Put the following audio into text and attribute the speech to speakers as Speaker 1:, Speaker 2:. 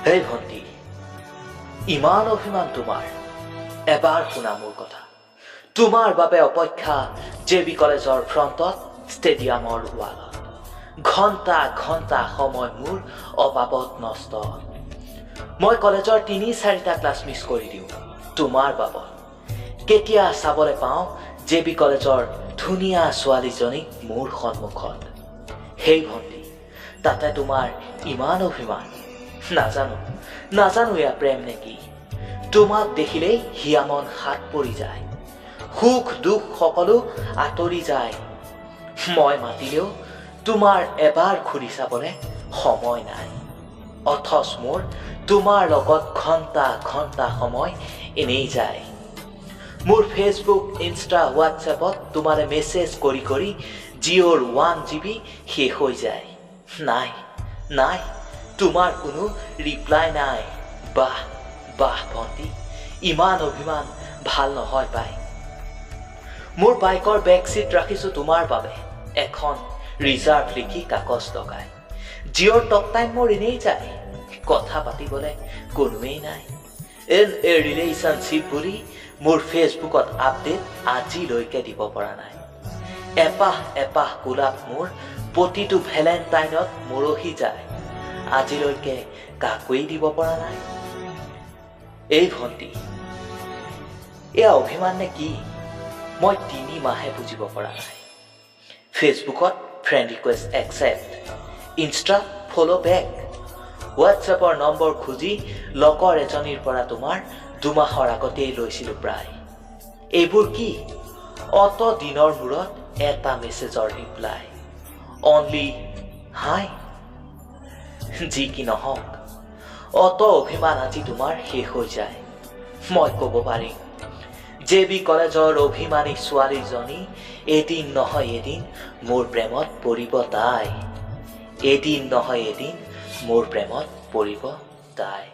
Speaker 1: হেই ভণ্টি, ইমান অভিমান তোমাৰ? এবাৰ শুনা মোৰ কথা। তোমাৰ বাবে অপেক্ষা জে বি কলেজৰ ফ্ৰণ্টত, ষ্টেডিয়ামৰ ৱালত। ঘণ্টা ঘণ্টা সময় মোৰ অবাবত নষ্ট। মই কলেজৰ 3-4টা ক্লাছ মিছ কৰি দিওঁ তোমাৰ বাবদ। কেতিয়া চাবলৈ পাওঁ জে বি কলেজৰ ধুনীয়া ছোৱালীজনীক মোৰ সন্মুখত। সেই ভণ্টি, তাতে তোমাৰ ইমান অভিমান? নাজানো, নাজানো এয়া প্ৰেম নে কি। তোমাক দেখিলেই হিয়া মন হাত পৰি যায়, সুখ দুখ সকলো আঁতৰি যায়। মই মাতিলেও তোমাৰ এবাৰ ঘূৰি চাবলৈ সময় নাই, অথচ মোৰ তোমাৰ লগত ঘণ্টা ঘণ্টা সময় এনেই যায়। মোৰ ফেচবুক, ইনষ্টা, হোৱাটছএপত তোমালৈ মেছেজ কৰি কৰি জিঅ'ৰ 1 GB শেষ হৈ যায়। নাই নাই, তোমাৰ কোনো ৰিপ্লাই নাই। বাহ বাহ ভণ্টি, ইমান অভিমান ভাল নহয় পাই। মোৰ বাইকৰ বেক চিট ৰাখিছোঁ তোমাৰ বাবে, এখন ৰিজাৰ্ভ লিখি কাগজ লগাই। জিঅ'ৰ টক টাইম মোৰ এনেই যায়, কথা পাতিবলৈ কোনোৱেই নাই। ইন এ ৰিলেশ্যনশ্বিপ বুলি মোৰ ফেচবুকত আপডেট আজিলৈকে দিব পৰা নাই। এপাহ এপাহ গোলাপ মোৰ প্ৰতিটো ভেলেণ্টাইনত মৰহি যায়, আজিলৈকে কাকোৱেই দিব পৰা নাই। এই ভণ্টি, এয়া অভিমান নে কি মই 3 মাহে বুজিব পৰা নাই। ফেচবুকত friend request accept, insta follow back, হোৱাটছএপৰ নম্বৰ খুজি লগৰ এজনীৰ পৰা তোমাৰ 2 মাহৰ আগতেই লৈছিলোঁ প্ৰায়। এইবোৰ কি? অত দিনৰ মূৰত এটা মেছেজৰ ৰিপ্লাই, অনলি হাই। যি কি নহওক, অত অভিমান আজি তোমাৰ শেষ হৈ যায়। মই ক'ব পাৰিম, জে বি কলেজৰ অভিমানী ছোৱালীজনী এদিন নহয় এদিন মোৰ প্ৰেমত পৰিব তাই। এদিন নহয় এদিন মোৰ প্ৰেমত পৰিব তাই।